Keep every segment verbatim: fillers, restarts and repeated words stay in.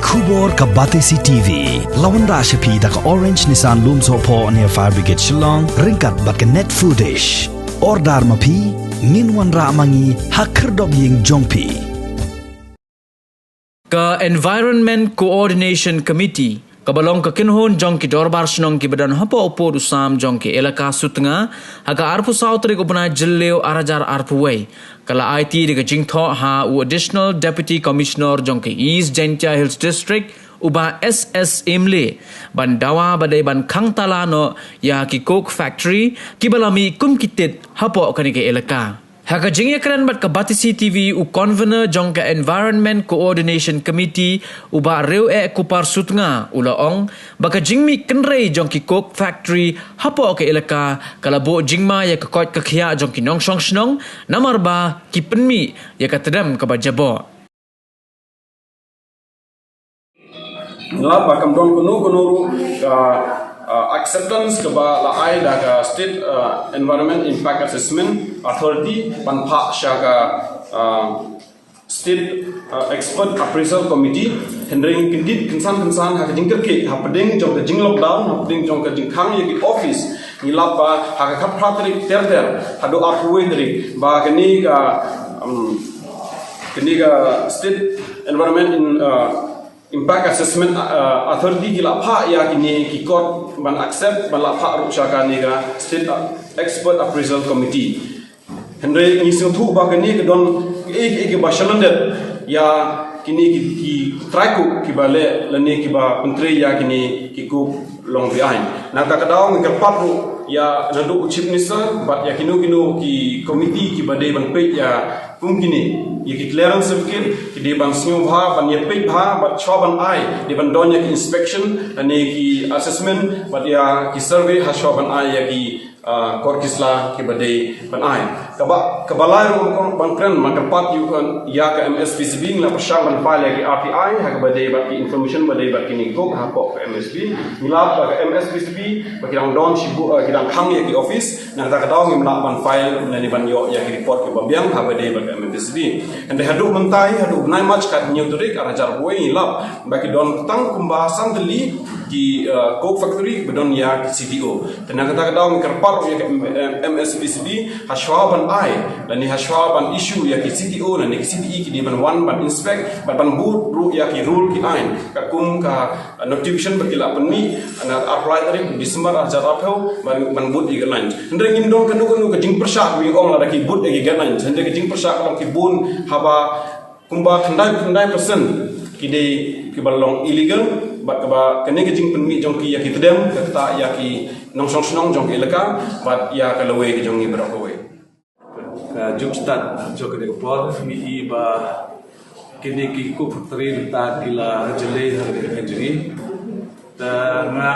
Khubor ka Batesi T V la wanrah sha phi da ka Orange Nissan Lumsohphoh near Fire Brigade Shillong, ryngkat bad ka Net Foodish. Order ma phi, ngin wanrah ma ngi ha khyrdop ïing jong phi. Ka Environment Coordination Committee, kaba long ka kynhun jong ki dorbar shnong kiba don hapoh u pud u sam jong ki elaka Sutnga, ha ka arphew saw tarik u bnai Jylliew arhajar arphew wei, ka la aiti da ka jingthoh ha u Additional Deputy Commissioner jong ka East Jaintia Hills District, u Bah S S Imli, ban dawa ba dei ban khang tala noh ïa ki coke factory kiba la mih kum ki tit hapoh kane ka elaka. Ha ka jingïakren bad ka Batesi T V, u convener jong ka Environment Coordination Committee, u Bah Riew eh Kupar Sutnga, u la ong ba ka jingmih kynrei jong ki coke factory hapoh ka elaka ka la buh jingma ïa ka koit ka khiah jong ki nongshong shnong, namar ba ki pynmih ïa ka tdem kaba jaboh. Nga ba kam don kano kano ruh ka, uh, acceptance kaba la ai da ka State, uh, Environment Impact Assessment Authority ban phah sha ka, uh, State, uh, Expert Appraisal Committee. Hynrei ngi kyndit kynsan kynsan ha ka jingkyrkieh hapdeng jong ka jing lockdown, hapdeng jong ka jingkhang ïa ki office. Ngi lap ba ha ka khatphra tarik ter ter haduh arphew wei tarik ba kane ka, um, kane ka State Environment in, uh, Impact Assessment, uh, Authority ki la phah ïa kine ki kot ban accept, ban la phah ruh sha kane ka State, uh, Expert Appraisal Committee. Hynrei ngi sngewthuh ba kane ka don kiei kiei kiba shalyndet ïa kine ki, ki trai coke kiba leh lane kiba pyntrei ïa kine ki coke long behind. Nangta ka daw ngi kyrpad ruh ïa naduh u Chief Minister bad ïa kino kino ki committee kiba dei ban peit ïa kum kine, ïa ki clearance certificate ki dei ban sngewbha ban ïa peit bha bad shuwa ban ai, dei ban don ïa ki inspection lane ki assessment bad ïa ki survey ha shuwa ban ai ïa ki, ah, kot ki sla kiba dei ban ai. Kaba, kaba lai ruh ban kren, ban kyrpad ïa ka M S P C B, ngi la pyrshang ban file ïa ki R T I ha kaba dei bad ki information ba dei bad kine ki coke hapoh ka M S P. Ngi lap ba ka M S P C B ba ki dang don shibun, eh, ki dang khang ïa ki office. Nangta ka daw ngim lah ban file lane ban ïoh ïa ki report kiba biang ha kaba dei bad ka M S P C B. Hynrei haduh mynta, haduh bnai March ka hynñiew tarik arhajar arphew wei, ngi lap ba ki don tang kumba san tylli ki, eh, coke factory ba don ïa ki C T O. Te nangta ka daw ngi kyrpad ïa ka M-, M-, M S P C B ha shuwa ban ai lane ha shuwa ban issue ïa ki C T O lane ki C T E ki dei ban wan ban inspect bad ban bud ruh ïa ki rule ki ain. Katkum ka notification ba ki la pynmih ha ka arphew lai tarik December arhajar arphew ban, ban bud ïa ki guidelines. Hynrei ngim don kano kano ka jingpyrshah, ngi ong lada ki bud ïa ki guidelines. Hynrei ka jingpyrshah ka long ki bun haba kumba khyndai, khyndai percent ki dei kiba long illegal bad kaba kane ka jingpynmih jong ki ïa ki tdem ka ktah ïa ki nongshong shnong jong ki elaka bad ïa ka lawei ka jong ngi baroh kawei. Ka jingstad jong kane ka por ngi i ba kine ki coke factory mynta ki la jlei ha kane ka thaiñ jong ngi. Te nga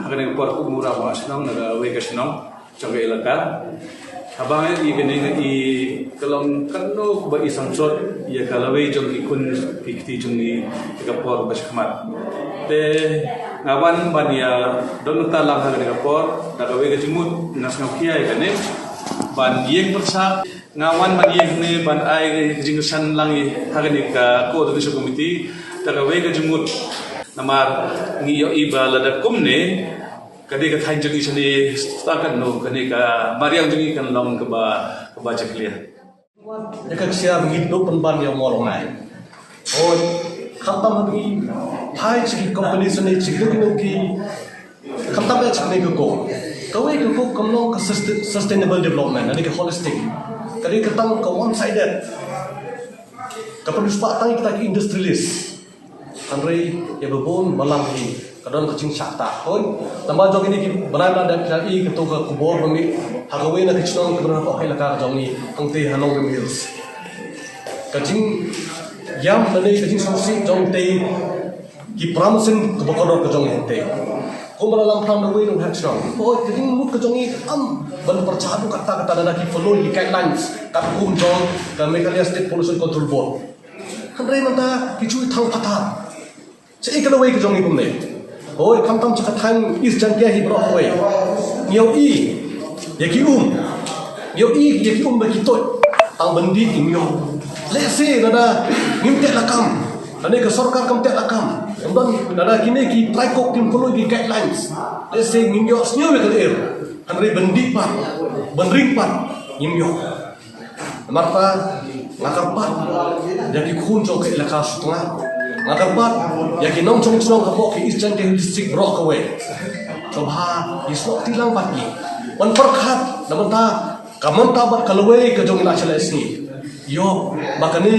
ha kane ka por kum u rangbah shnong na kawei ka shnong jong ka elaka. Haba nga i kane nga i ka long kano kaba i samsot ïa ka lawei jong ki khun ki kti jong ngi ha ka por ba shakhmat. Te nga wan ban ïa don na talang ha kane ka por da kawei ka jingmut nga sngewkhia ïa kane ban ïeng pyrshah. Nga wan ban ïeng hangne ban ai ka jingkyrshan lang ïa ha kane ka coordination committee da kawei ka jingmut. Namar ngi ïohi ba lada kumne ka dei ka thaiñ jong ngi shane, tang katno kane ka mariang jong ngi kan long kaba, kaba jakhlia. Ïa ka ksiar ngi duk pynban ïa u mawlynnai. Hooid, khamtam ha ngi phai sha ki company shane, sha kino kino ki, khamtam ïa sha kane ka coke. Kawei ka coke kam long ka sustain-, sustainable development, lane ka holistic. Ka dei ka tang ka one sided. Ka produce pat tang ïa kita ki industrialist. Hynrei ïa ba bun balang hi ka don ka jingshah ktah. Hooid, namar jong kine ki bnai ba la dep, phi la i kato ka khubor ba mih ha kawei na ka shnong kaba don hapoh ka elaka ka jong ngi, hangtei ha Nongrim Hills. Ka jingïam lane ka jingsngewsih jong tei ki para mynsiem kaba kordor ka jong ngi hangtei. Kumba la lam phlang da uwei u nonghiar shnong. Hooid, ka jingmut ka jong ngi kam ban pyrshah haduh katta katta, lada ki follow ki guidelines katkum jong ka Meghalaya State Pollution Control Board. Hynrei mynta ki ju ïa thang pathar. Shaei ka lawei ka jong ngi kumne? Hooid, khamtam sha ka thaiñ East Jaintia hi baroh kawei. Ngi ïohi ïa ki um. Ngi ïohi ïa ki um ba ki tuid. Tang ban dih kim ïoh. Lehse lada ngim teh lakam, Lane ka sorkar kam teh lakam. Ym don, lada kine ki trai cook kim follow ki guidelines, let's say, ngin ïoh sngew ïa ka lyer. Hynrei ban dih pat, ban ring pat, ngim ïoh. Namar kata nga kyrpad ïa ki khun jong ka elaka Sutnga, nga kyrpad ïa ki nongchong chnong hapoh ki East Jaintia Hills District baroh kawei. Sngewbha ïa snoh kti lang bad ngi, wan pyrkhat na bynta ka mynta bad ka lawei ka jong ngi la sha la sngi. Ïoh ba kane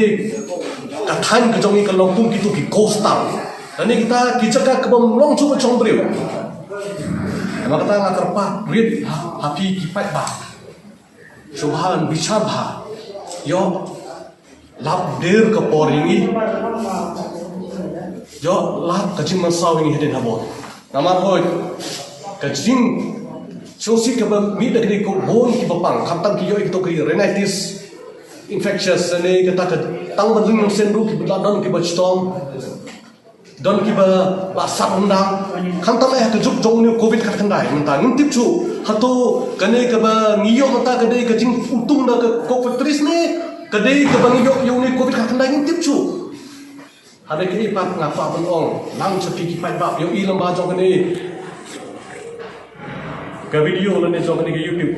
ka thaiñ ka jong ngi ka long kum kito ki ghost town, lane kita ki jaka kaba ym long shuh ba shong briew. Namar kata nga kyrpad rit ha phi ki paidbah, sngewbha ban bishar bha. Ïoh lap der ka por ïa ngi, ïoh lap ka jingmynsaw ïa ngi hadien habud. Namar hooid, ka jingsngewsih kaba mih da kine ki bun kiba pang, khamtam ki ïoh ïa kito ki rhinitis infectious, ne kata ka tang ban ring mynsiem ruh kiba la don kiba chitom, don kiba la sat ryndang. Khamtam eh ha ka juk jong une u covid khatkhyndai mynta, ngim tip shuh hato kane kaba ngi ïoh mynta ka dei ka jingputung da ka coke factories ne ka dei kaba ngi ïoh ïa une u covid khatkhyndai, ngim tip shuh. Hynrei kaei pat nga kwah ban ong lang sha phi ki paidbah, ïohi lyngba jong kane ka video lane jong kane ka YouTube.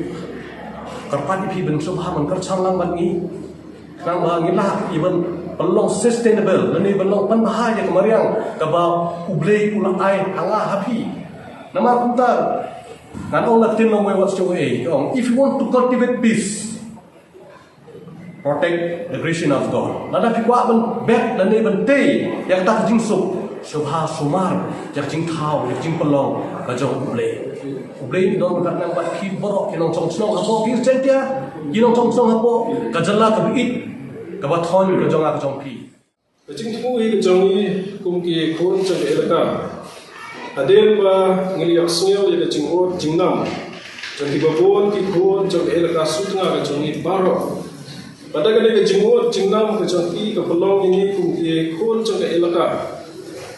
Kyrpad ïa phi ban sngewbha ban kyrchan lang bad ngi, khnang ba ngin lah ïa ban pynlong sustainable lane ban long pynbha ïa ka mariang kaba U Blei u la ai ha nga ha phi. Namar kumta ngan ong na ka ktien lawei wat sngewbha, ong, if you want to cultivate peace, protect the creation of God. Lada phi kwah ban bet lane ban tei ïa kata ka jingsuk, sngewbha sumar ïa ka jingthaw, ïa ka jingpynlong ka jong U Blei. U Blei un don ryngkat lang bad phi baroh ki nongchong chnong hapoh ki East Jaintia, ki nongchong chnong hapoh ka jylla kaba ïeit kaba thoiñ ka jong nga ka jong phi. Ka jingthmu hi ka jong ngi kum ki khun jong ka elaka, hadien ba ngi la ïohsngew ïa ka jingud jingnam jong kiba bun ki khun jong ka elaka Sutnga ka jong ngi baroh, ba da kane ka jingud jingnam ka jong ki ka pynlong ïa ngi kum ki khun jong ka elaka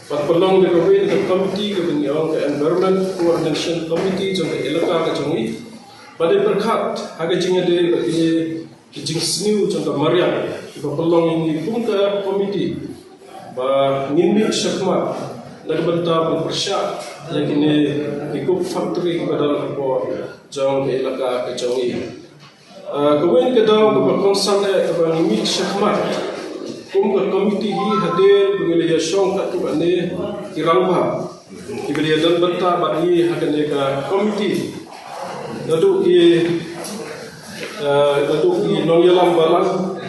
ban pynlong da kawei ka komiti kaba ngi ong ka Environment Coordination Committee jong ka elaka ka jong ngi, ba dei pyrkhat ha ka jingïadei bad kine ki jingsniew jong ka mariang, kiba pynlong ïa ngi kum ka komiti ba ngin mih shakhmat na ka bynta ban pyrshah ïa kine ki coke factory kiba don hapoh jong ka elaka ka jong ngi. Ah, kawei ka daw kaba kongsan eh kaba ngi mih shakhmat kum ka komiti hi hadien ba ngi la ïashong katto katne ki rangbah kiba la ïadon bynta bad ngi ha kane ka komiti. Naduh ki, eh, naduh ki nongïalam balang,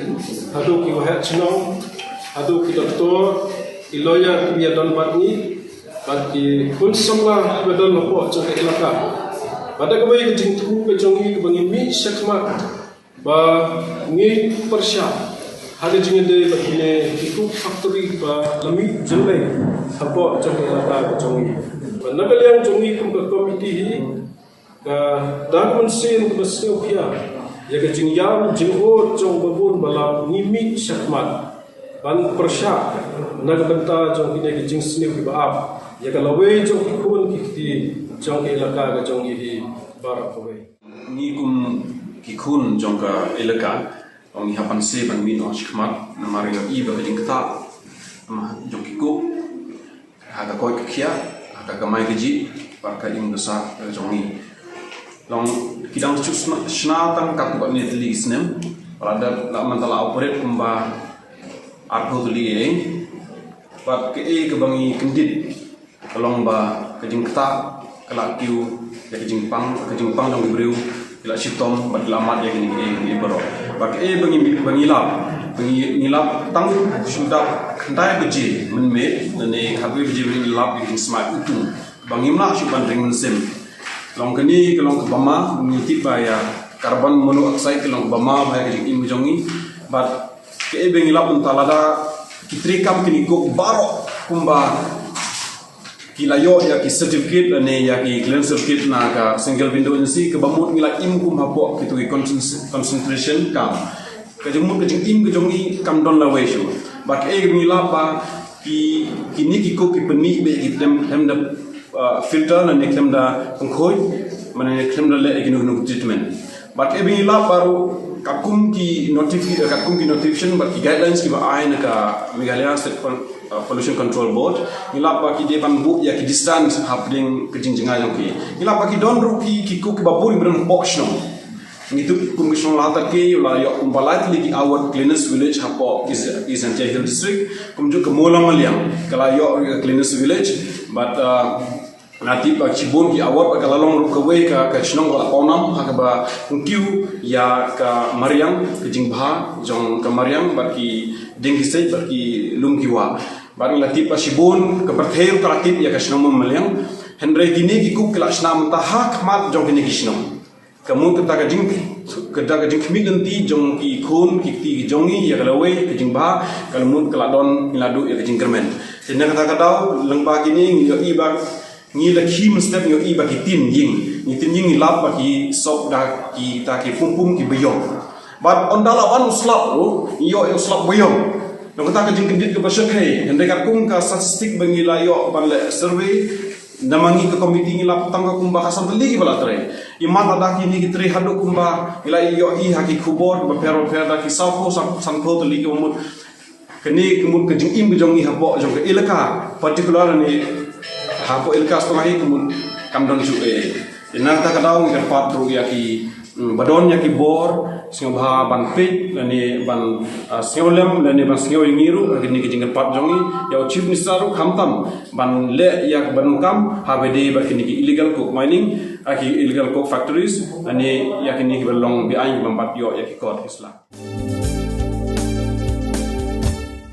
haduh ki waheh chnong, haduh ki doktor, ki lawyer kiba ïadon bad ngi, bad ki khun samla kiba don hapoh jong ka elaka. Bad da kawei ka jingthmu ka jong ngi kaba ngi mih shakhmat ba ngin pyrshah ha ka jingïadei bad kine ki coke factory ba la mih jyllei hapoh jong ka elaka ka jong ngi. Bad na ka liang jong ngi kum ka komiti hi, ka dang mynsiem kaba sngewkhia ïa ka jingïam jingud jong ba bun balang, ngi mih shakhmat ban pyrshah na ka bynta jong kine ki jingsniew kiba ap ïa ka lawei jong ki khun ki kti jong ka elaka ka jong ngi hi baroh kawei. Ngi kum ki khun jong ka elaka, ngi hap ban sngewbha ban mih noh shakhmat namar ïohi ba ka jingktah jong ki coke ha ka koit ka khiah, ha ka kamai kajih bad ka im ka sah ka jong ngi. Long ki dang shu shna, shna tang katto katne tylli ki snem, bad la, la mynta la operate kumba arphew tylli ei. Bad kaei kaba ngi kyndit ka long ba ka jingktah ka la kiew ïa ka jingpang, ka jingpang jong ki briew, ki la shitom bad ki la mad ïa kine kiei kiei baroh. Bad kaei ba ngi, ba ngi lap, ba ngi, ngi lap tang shu dap khyndai baje mynmiet lane khatwei baje mynmiet, ngi lap ïa ka jingsmai utung ba ngim lah shuh ban ring mynsiem. Long kane ka long kaba ma, ngi tip ba ïa carbon monoxide ka long kaba ma bha ïa ka jingim jong ngi. Bad kaei ba ngi lap mynta, lada ki treikam kine ki coke baroh kumba ki la ïoh ïa ki certificate lane ïa ki clean certificate na ka Single Window Agency, kaba mut ngi la im kum hapoh kito ki concent-, concentration camp. Ka jingmut ka jingim ka jong ngi kam don lawei shuh. Bad kaei ba ngi lap ba ki, kine ki coke ki pynmih beit ïa ki khlem, khlem da, uh, filter lane khlem da pynkhuid, mane khlem da leh ïa kino kino treatment. Bad kaei ba ngi lap baroh, katkum ki notifi-, katkum ki notification bad ki guidelines kiba ai na ka Meghalaya State Con-, uh, Pollution Control Board, ngi lap ba ki dei ban buh ïa ki distance hapdeng ka jingjngai jong ki. Ngi lap ba ki don ruh ki, ki cook kiba bun kiba don hapoh shnong. Ngi tip kum ka shnong Lahatakei u la ïoh kumba lai tylli ki award Cleanest Village hapoh East, East Jaintia Hills District. Kumjuh ka Mawlong Maliang ka la ïoh ruh ïa ka Cleanest Village. But, uh, nga tip ba shibun ki award ba ka la long ruh kawei ka, ka shnong ka la pawnam ha kaba kiew ïa ka mariang, ka jingbha jong ka mariang bad ki dieng ki siej bad ki lum ki wah. Bad ngi la tip ba shibun ka pyrthei ruh ka la tip ïa ka shnong Mawlong Maliang. Hynrei kine ki cook ki la shna mynta ha khmat jong kine ki shnong. Ka mut kata ka jing, kata ka jingkhmih lynti jong ki khun ki kti ki jong ngi ïa ka lawei ka jingbha, ka la mut ka la don, ngi la duh ïa ka jingkyrmen. Te na kata ka daw lyngba kine ngi ïohi ba ngi la khie mynstep, ngi ïohi ba ki tin ïing, ngi tin ïing ngi lap ba ki sop da kita ki pum pum kiba ïong. Bad ynda la wan u slap ruh ngi ïoh ïa u slap ba ïong. Na kata ka jingkyndit kaba shyrkhei, hynrei katkum ka statistic ba ngi la ïoh ban leh survey, namar ngi ka komiti ngi la pyrshang ka kumba ka san tylli kiba la trei. Imat lada kine ki trei haduh kumba ngi la ïohi ha ki khubor ba pher ba pher, da ki sawphew san, sanphew tylli kiba mut. Kane ka mut ka jingim ka jong ngi hapoh jong ka elaka, particular ne hapoh elaka Stongahi ka mut kam don shuh ei. Te na kata ka daw ngi kyrpad ruh ïa ki, mm, ba don ïa ki bor sngewbha ban peit lane ban, ah, sngewlem lane ban sngew ïa ngi ruh ha kine ki jingkyrpad jong ngi, ïa u Chief Minister ruh khamtam ban leh ïa ka ban kam ha ba dei bad kine ki illegal coke mining, ah, ki illegal coke factories lane ïa kine kiba long be-aiñ kiba ym pat ïoh ïa ki kot ki sla.